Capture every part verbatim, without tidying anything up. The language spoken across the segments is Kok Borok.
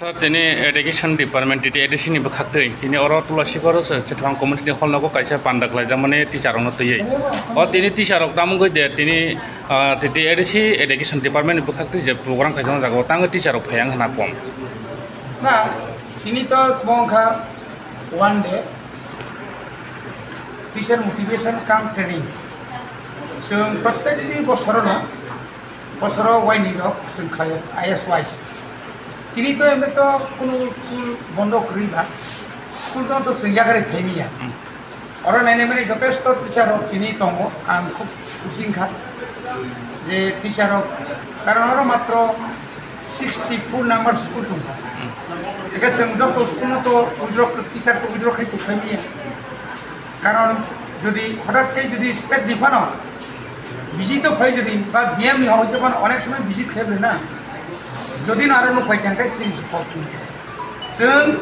Sir, tini Education Department, T T A D C ni bwkhaktwi tini oro Tulasikor se-, Chwthang Community Hall nogo kaisa panda khlaijakmani teacher rokno twiwi. O tini teacher rok tamo wngwi de tini, ah, T T A D C Education Department ni bwkhaktwi je program khaijak o jaga o tamo teacher rok phai ang hwnna kong. Na, tini to bo wngkha one day teacher motivation cum training. Chwng prottekti bosorono bosoro waini rok chwng khlaio I S Y. Tini to emni to kunu school bondo kwrwi ba, school no to chwng yakarwi phaimaya. Hmm. Oro nainai mani jotesto teacher rok tini tongo, ang khub kusi wngkha je teacher rok, karon oro matro sixty four number school tongo. Hmm. Eke chwng joto school no to withdraw, teacher to withdraw khai to phaimaya. Karon jodi hotat khe jodi state ni phano visit o phai jodi ba D M ni hoi to phano onek somoi visit khai bwle na. Jodi no aro nuk phai khe chini support ni. Chwng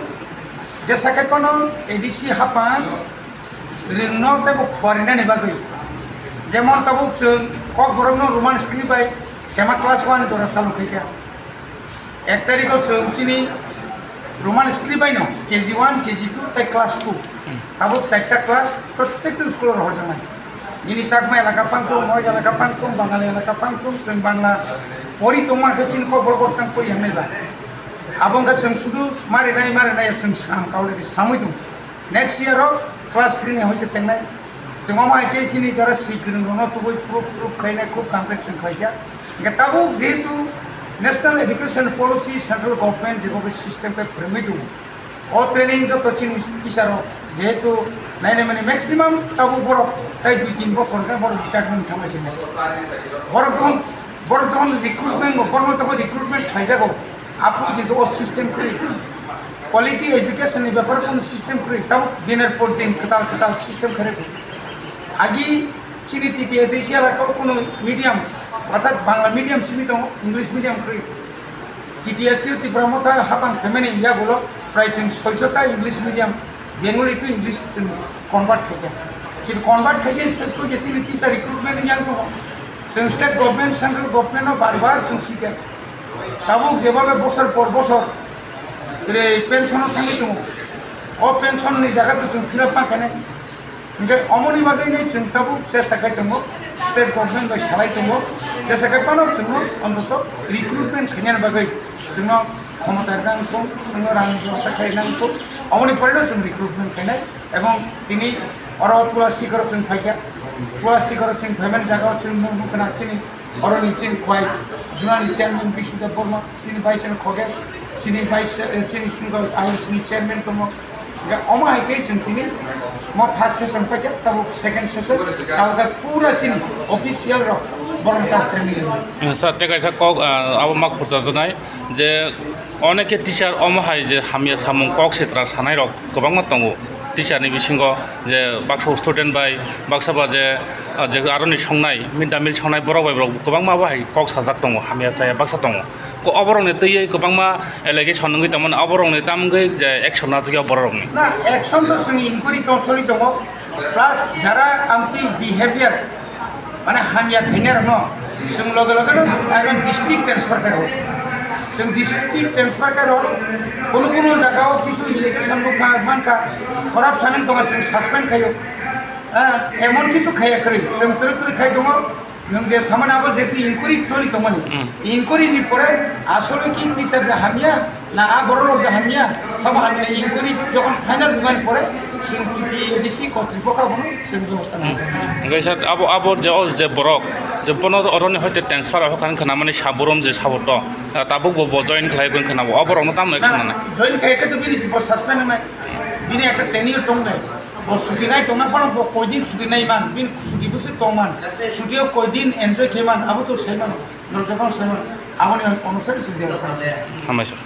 jesa khai phano A D C hapang rwngno tei bo phorinani bagwi. Jemon tabuk chwng Kokborok no Roman script bai sema class one jora chalu khai kha. Ek tarikh o chwng chini Roman script bai no K G one, K G two tei class two. Hmm. Tabuk chaita class prottekta school o rohorjaknai. Nini Chakma elaka pangthum, Mog elaka pangthum, Bangali elaka pangthum, chwng Bangla pori tongma khe chini Kokborok tang pori yangnai ba. Abo wngkha chwng sudu marinai, marinai chwng sram kaulari samui tong. Next year o class three ni hoite chengnai. Chwng omo hai khe chini jara swi kwrwng rokno tubui proof, proof khainai khub complete chwng khlai kha. Hingke tabuk jehetu National Education Policy, Central Government jebo khe system khe phwrwngwi tongo. O training joto chini teacher rok jehetu nainai mani maximum tabuk borok tai dui tin bosor khe borok retirement thangma sini. Borok jokhon, borok jokhon recruitment bo, borok jokhon recruitment khlaijago, aphuru kintu o system kwrwi. Quality education ni bepar kunu system kwrwi. Tabuk diner por din kwtal kwtal system khe rwdi. Agi chini T T A D C elaka o kunu medium, orthat Bangla medium simi tongo, English medium kwrwi. T T S C o Tipra Motha hapang phaimani yagulo prai chwng soiso ta English medium, Bengali to English chwng convert khaikha. Kintu convert khaikhe sesko je chini teacher recruitment yang tongo. Chwng state government, central government no bar bar chwng sikha. Tabuk jebabe bosor por bosor ere pension o thangwi tongo. O pension ni jaga to chwng fill up ma khainai. Hingke omoni bagwi ni chwng tabuk chesta khai tongo, state government bai salai tongo, jesa khai phano chwngno ontoto recruitment khainani bagwi chwngno khomota rwna wngkho, chwngno rang bebosta khai rwna wngkho, omoni pore no chwng recruitment khainai, ebong tini oro Tula Sikoro chwng phaikha, Tula Sikoro chwng phaimani jaga o chwng nukna chini Oroni chini kwai, Junani chairman Bisudeb Borma, chini vice chairman Khogesh, chini vice, eh, chini I S ni chairman tongo. Hingke omo hai khe chwng tini mo first session paikha, tabuk second session, tabuk pura chini official rok borok ta training rwna. Eh, sir, tei kaisa kok, ah, abo ma khurchajaknai je, Oneke teacher omo hai je hamya samung kok sitra sanai rok kwbangma tongo. Teacher ni bisingo je baksa student bai, baksa ba je, ah, je aroni songnai, mid day meal songnai borok bai borok kwbangma bo hai kok sajak tongo, hamya chaya baksa tongo. Ko oborok ni twiwi kwbangma allegation wngwi tongmani, oborok ni tam wngwi je action najagya borok ni. Na, action to chwng inquiry to choli tongo. Plus jara amtwi behavior, mane hamya khainai rokno chwng loge loge no aro district transfer khairo. Chwng district transfer khairo, kunu kunu jaga o kisu allegation nukha, mankha, corruption wng tongo, chwng suspend khaio. Ah, emon kisu khaiya kwrwi, chwng twrwk twrwk khai tongo. Nwng je samani abo je twi inquiry choli tongmani. Hmm. Inquiry ni pore asole ki teacher de hamya na a borok rok de hamya, sabo hamya inquiry jokhon final wngmani pore chwng T T A D C kotripokha bono chwng bebosta nangjaknai. Hingke sir, abo, abo je, o je borok je bono oroni hoite transfer rok khan khwnamani saburum je saboto, ah, tabuk bo, bo join khlai khna bo, o borokno tamo action nanai? Join khai khe to bini bo suspend nanai. Bini ekta tenure tongnai. Bo suti nai tongna phano bo koidin suti nai man, bini suti bwswk tong man, suti o koidin enjoy khe man, abo to sai mano, norok jotono sai mano, aboni onusari chwng bebosta. Hambai sir.